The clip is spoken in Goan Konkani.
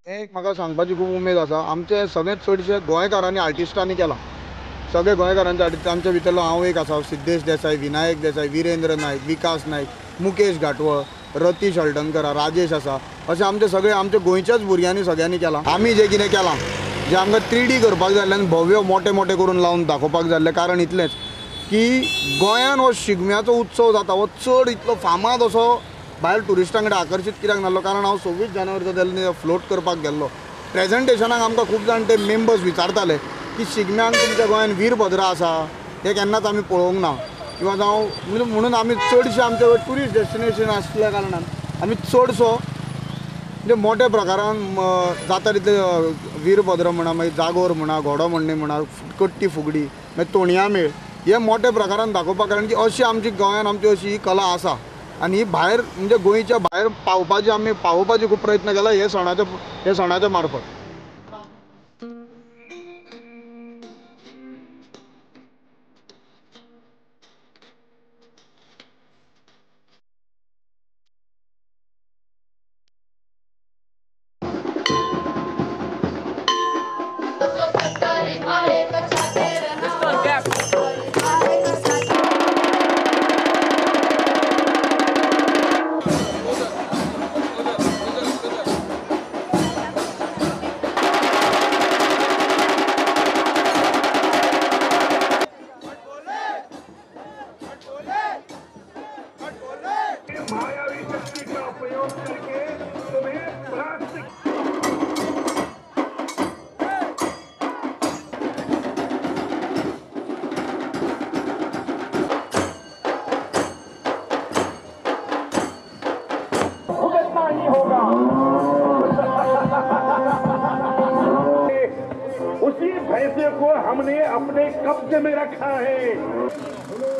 एक म्हाका सांगपाची खूब उमेद आसा, आमचे सगळेच चडशे गोंयकारांनी आर्टिस्टांनी केलां, सगळे गोंयकारांचे आर्टिस्ट, तांच्या भितरलो हांव एक आसा, सिद्धेश देसाय, विनायक देसाय, विरेंद्र नायक, विकास नायक, मुकेश घाटवळ, रतीश हळदणकर, राजेश आसा, अशें आमचे सगळे आमच्या गोंयच्याच भुरग्यांनी सगळ्यांनी केलां। आमी जें कितें केलां जें आमकां 3D करपाक जाय आनी भव्य मोठे मोठे करून लावन दाखोवपाक जाल्लें, कारण इतलेंच की गोंयान हो शिगम्याचो उत्सव जाता हो चड इतलो फामाद असो भायर ट्युरिस्टां कडेन आकर्शीत कित्याक नासलो, कारण हांव 26 जानेवारीचो तेन्ना फ्लोट करपाक गेल्लो। प्रेजेंटेशनाक आमकां खूब जाण ते मेंबर्स विचारताले की शिगम्यांक तुमच्या गोंयान वीरभद्र आसा हें केन्नाच आमी पळोवंक ना, किंवा जावं म्हणून आमी चडशे आमचे ट्युरिस्ट डेस्टिनेशन आसल्या कारणान आमी चडसो म्हणजे मोठ्या प्रकारान जाता तितले वीरभद्र म्हणा, मागीर जागोर म्हणा, घोडो म्हणणी म्हणा, कट्टी फुगडी, मागीर तोणया मेळ, हे मोठ्या प्रकारान दाखोवपाक, कारण की अशी आमची गोंयान आमची अशी ही कला आसा आनी ही भायर म्हणजे गोंयच्या भायर पावपाची आमी पावोवपाची खूब प्रयत्न केला हे सणाच्या मार्फत। उसी भैंसे को हमने अपने कब्जे में रखा है।